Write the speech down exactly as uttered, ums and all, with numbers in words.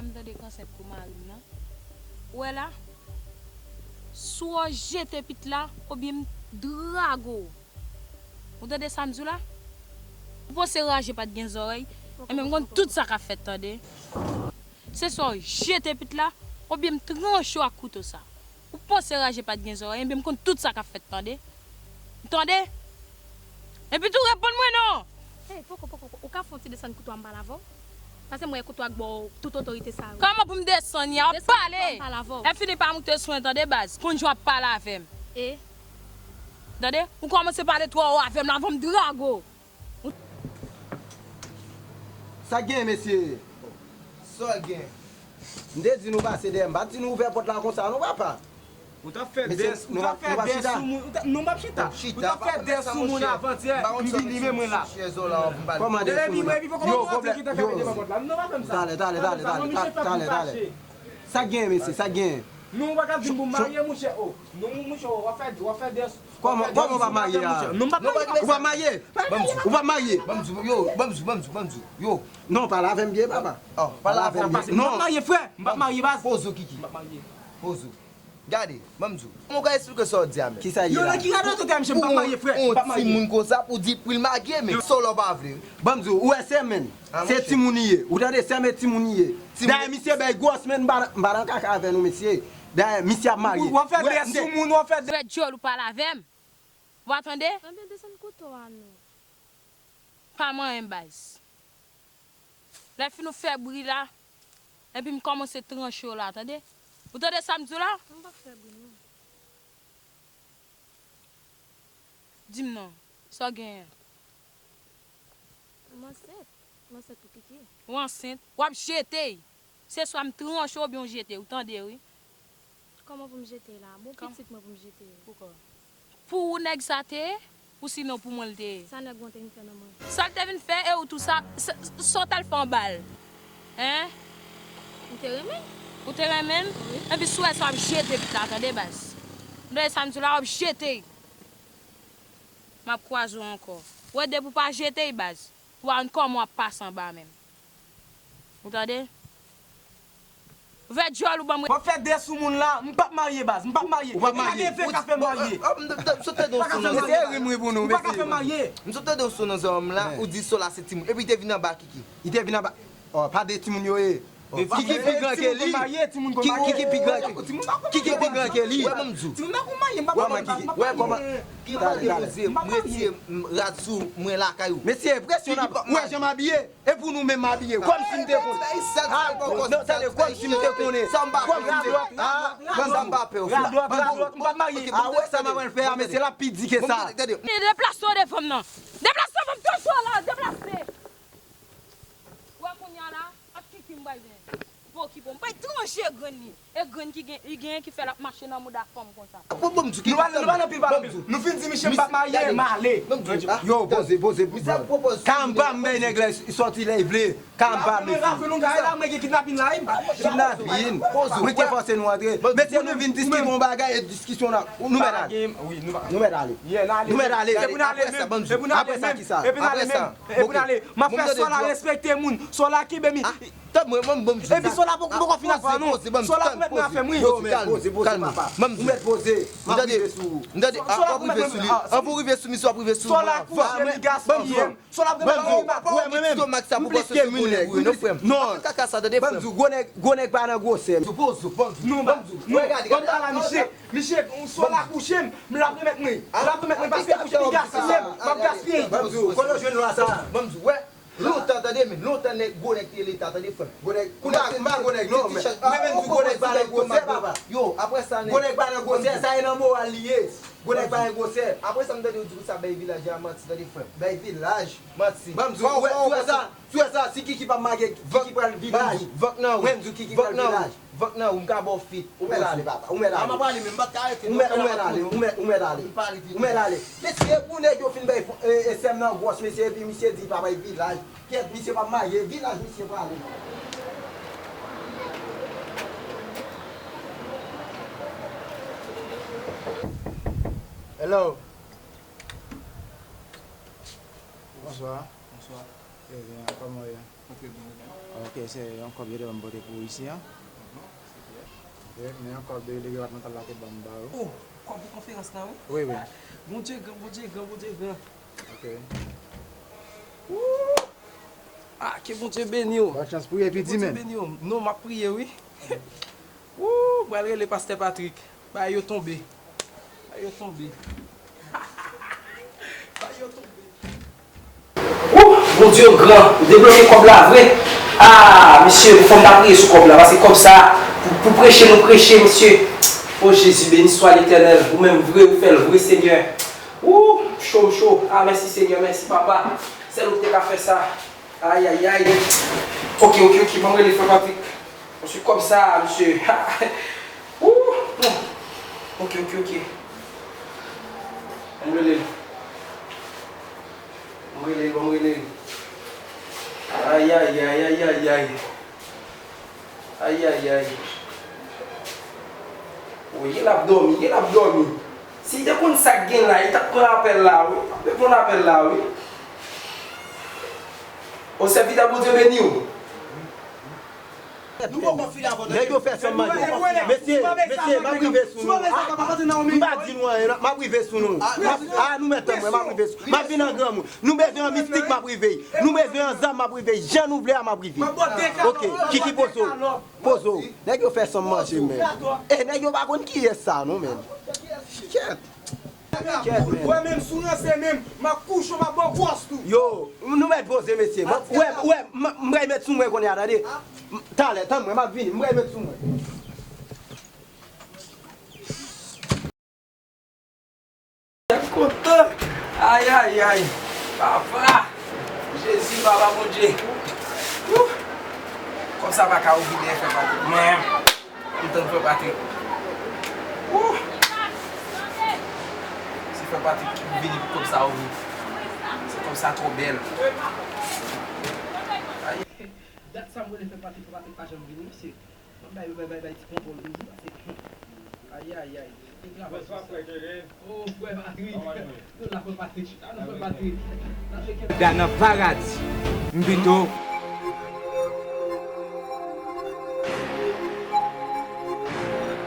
M tande k ansent pou mari m nan. Ou wè la? Si w jete pit la, oubyen m drage w. Ou tande sa m di w la? Ou panse raje pa t gen zòrèy? Enben, m konn tout sa k ap fèt, tande. Se swa w jete pit la, oubyen m tranche w ak kouto sa. Ou panse raje pa t gen zòrèy? Enben, m konn tout sa k ap fèt, tande. Tande? Epi tou reponn mwen non! Hey, poko, poko, poko. Ou ka fè yon ti desann kouto a m pale avè w? Paske m wè kouto a k ba w tout otorite sa yo. Kòman pou m desann, ya w ap pale? Desann kouto a m pale avè w. Lè fini pa moute sou mwen, tande baz. Konn jan w ap pale avè m. E? Tande? Ou kòmanse pale twò wo avè m la, avan m drage w. Sa k genyen, mesye? Sa w gen? M te di nou pase dèyè m, m pa t di nou ouvè pòt la konsa non, papa. Ou t ap fè dè, ou t ap fè dè sou moun, ou t ap, non, m p ap chita. Ou t ap fè dè sou moun avantyè, m vini, men mwen la. Kòman dè sou moun la? Yo, pwoblèm, yo. Talè, talè, talè, talè, talè, talè. Sa k genyen, mesye, sa k genyen? Non, ou pa ka di m pou m marye, monchè, o. Non, monchè, o, w ap fè, w ap fè dè. Kòman, kòman w p ap marye a? Non, m p ap marye. Ou p ap marye? Ou p ap marye? Ban m di w, yo, ban m di w, ban m di w, ban m di w, yo. Non, pale avè m byen, papa. Pale avè m byen. Non. M p ap marye, frè. M p ap marye, baz. Poze w, Kiki. M p ap marye. Poze w. Gade, ban m di w. Kòman w ka esplike sa w di a menm? Kisa ye la? Yo, nan ki radòt ou te, mesye, m p ap marye, frè. M p ap marye. Yon timoun konsa pou di pou l marye, men sa w la w pa vle. Ban m di w, ou wè sè m, men. Se timoun li ye. Ou tande, sè m e timoun li ye. Dayè, misye bay gwòs, men m pa nan, m pa nan kaka avè nou, mesye. Dayè, misye ap marye. W ap fè dè sou moun, w ap fè dè. Frè dyòl ou pale avè m. Ou pa tande? Ebyen, desann kouto a non. Pa manyen m, baz. Lè fini w fè bri la, epi m kòmanse tranche w la, tande? Ou tande sa m di w la? M p ap fè bri non. Di m non, sa w genyen? M ansent. M ansent pou Kiki. Ou ansent? W ap jete y. Se swa m tranche w oubyen w jete, ou tande wi. Kòman pou m jete la? Bon, pitit mwen pou m jete. Poukò? Pou ou nèg sa te ye, ou sinon pou mwen l te ye? Sa nèg ou an te vin fè nan mwen? Sa l te vin fè e ou tou sa, sa w t al fè anba l? Hen? M te renmen l. Ou te renmen l? Wi. Epi si w wè sa w ap jete pita, tande baz. Ou tande sa m di w la, w ap jete. M ap kwaze w ankò. Ou wè depi w pa jete y baz. Pou w pa konn kòman w ap pase anba menm. Ou tande? Ouvè dyòl ou ban mwen. W ap fè dè sou moun la, m p ap marye baz, m p ap marye. Ou p ap marye. E pa gen ve k ap fè marye. M sot tande yon son nan zòrèy. Mesye ri m ri pou nou, mesye. Ou pa ka fè marye. M sot tande yon son nan zòrèy m la, ou di Sola se timoun. Epi li te vin anba Kiki. Li te vin anba. Oh, pa de timoun yo ye. Kiki pi gran ke li. Kiki pi gran ke, Kiki pi gran ke li. Wè, ban m di w. Wè, kòman Kiki, wè, kòman. Ki mande poze, m retire rad sou mwen lakay ou. Mesye, presyon n ap, ou wè jan m abiye? E pou nou menm m abiye. Kòmsi m te konnen. Non, tande, kòmsi m te konnen. Kòmsi m te konnen. Radòt, radòt, radòt, m p ap marye. A wè sa m ap fè a, mesye, l ap pi di ke sa. Deplase w devan m nan. Deplase w devan m, touche w la, deplase. Wè kounye a la, ak Kiki m pral gen. Pa okipe w, m pral tranche grenn li. E grenn ki gen, li genyen ki fè l ap mache nan mouda fanm konsa. Bon, bon, m di w ki. Nou pa, nou pa nan pil pale anpil. Nou fin di misye m p ap marye, m ale. Yo, poze, poze. Ka m pa m bay nèg la sòti lè l vle. Ka m pa, mesye. Mwen gen kidnapin la wi. Kidnapin. Mwen te fòse nou antre. Mesye, nou vin diskite yon bagay e diskisyon la. Nou mèt ale. Nou mèt ale. Nou mèt ale. Apre sa, ban m di w. Apre sa, kisa? Apre sa. Epi n ale. M ap fè Sola respekte moun. Sola kenbe mi. Tann mwen, ban m, ban m di w. Epi Sola poko, poko fin afè a non. Sola pou mèt nan afè m wi. Yo, men poze, poze, papa. Ou mèt poze. M ap rive sou ou. M tande, w ap rive sou li. Anvan w rive sou misye, w ap rive sou mwen. Sola kouche m, li gaspiye m. Sola ap gen bagay li pa bon. Wè, mwen menm, m plis ke moun nèg wi, non, frè m. Non. Kaka sa, tande, frè m. Ban m di w, gwo nèg, gwo nèg pa nan gwosè. Sou poze, ban m di w. Non, ban m di w. Wè, gade, gade. Misye, misye, Sola kouche m, l ap remèt mwen. L ap remèt mwen paske kouche m, li gaspiye m, m ap gaspiye. Ban m di w, kote w jwenn lwa sa? Ban m di w, wè. Lontan, tande, men lontan nèg, gwo nèg te Leta, tande, frè m. Gwo nèg, m pa, m pa gwo nèg, non, men mwen menm di gwo nèg pa nan gwosè, papa. Yo, apre sa, nèg. Gwo nèg pa nan gwosè, sa e nan moral li ye. Gwo nèg pa nan gwosè. Apre sa, m tande w di konsa, bay vilaj la manti, tande, frè m. Bay vilaj? Manti. Ban m di w, ou wè, ou wè sa, ou wè sa, si Kiki pa marye, Kiki pral vilaj. Ban m di w, vant nan ou. Mwen, m di w, Kiki pral vilaj. Vant nan ou, m ka ba w fit. Ou mèt ale, papa. Ou mèt ale. A, m ap ale, men m pa t ka rete non. Ou mèt ale, papa. Ou mèt, ou mèt ale. Ou mèt ale. Mesye, pou nèg yo fin bay, e, e, sè m nan gwòs, mesye, epi misye di pa bay vilaj. Kèt, misye p ap marye, vilaj misye prale. Hello. Bonswa. Bonswa. Ebyen, kòman w ye? Ok, se yon kòb yo te ban m pote pou isi a. Ok, men yon kòb de depatmantal la te ban m ba ou. Oh, kòb pou konferans lan, wi. Wi, wi. Bondye gran, Bondye gran, Bondye gran. Ok. Woo! Ah, ke Bondye beni w. Bòn chans pou w epi di men. Bondye beni w. Non, m ap priye, wi. Woo, m pral rele pastè Patrick. Bagay yo tonbe. Bagay yo tonbe. Bagay yo tonbe. Woo, Bondye w gran, ou debloke kòb la vre. Ah, mesye, fò m ta priye sou kòb la, paske kòb sa, pou, pou preche, nou preche, mesye. Oh, Jezi, beni swa Letènèl, ou menm vre, ou fè l vre, Senyè. Woo, m cho, m cho. Ah, mèsi, Senyè, mèsi, Papa. Sèl ou ki te ka fè sa. Ayayay. Ok, ok, ok, ban m rele frè Patrick. Mesye, kòb sa, mesye. Woo. Ok, ok, ok. Ban m rele l. Ban m rele l, ban m rele l. Ayayay, ayayay. Ayayay. Woy, l ap dòmi, l ap dòmi. Si l te konn sa k gen la, li t ap pran apèl la, wi. Li t ap pran apèl la, wi. O, sèvitè, Bondye beni w. Nèg yo fè san manje. Mesye, mesye, m ap rive sou nou. Ah, m pa di nou anyen, non. M ap rive sou nou. M ap, ah, nou mèt tann mwen, m ap rive sou. M ap vin an granmoun. Nou bezwen yon mistik, m ap rive. Nou bezwen yon zam, m ap rive. Jan nou vle a, m ap rive. Ok, Kiki poze w. Poze w. Nèg yo fè san manje, men. E nèg yo pa konn kiyès sa, non, men. Kèt. Kèt, men. Wè, menm si w ranse menm, m ap kouche w, m ap ba w gwòs tou. Yo, nou mèt poze, mesye. Wè, wè, m, m pral met sou mwen kounye a, tande. M, talè, tann mwen, m ap vini, m pral met sou mwen. Tèt kontan. Ayayay. Papa. Jezi, Papa Bondye. Wouh. Kòb sa pa ka ouvri dèyè frè Patrick. Mwen, m tann frè Patrick. Wouh. Se frè Patrick ki vini pou kòb sa ouvri. Se kòb sa twò bèl. Ay. Dat sa m rele frè Patrick, frè Patrick pa janm vini, mesye. Bay, bay, bay, bay ti konpòl toujou, pase. Ayayay. Bonswa, frè Kevin. Oh, frè Patrick. Kòman nou ye? Nou la, frè Patrick. Ah, non, frè Patrick. N ap fè kè. Da nan paradi. M pito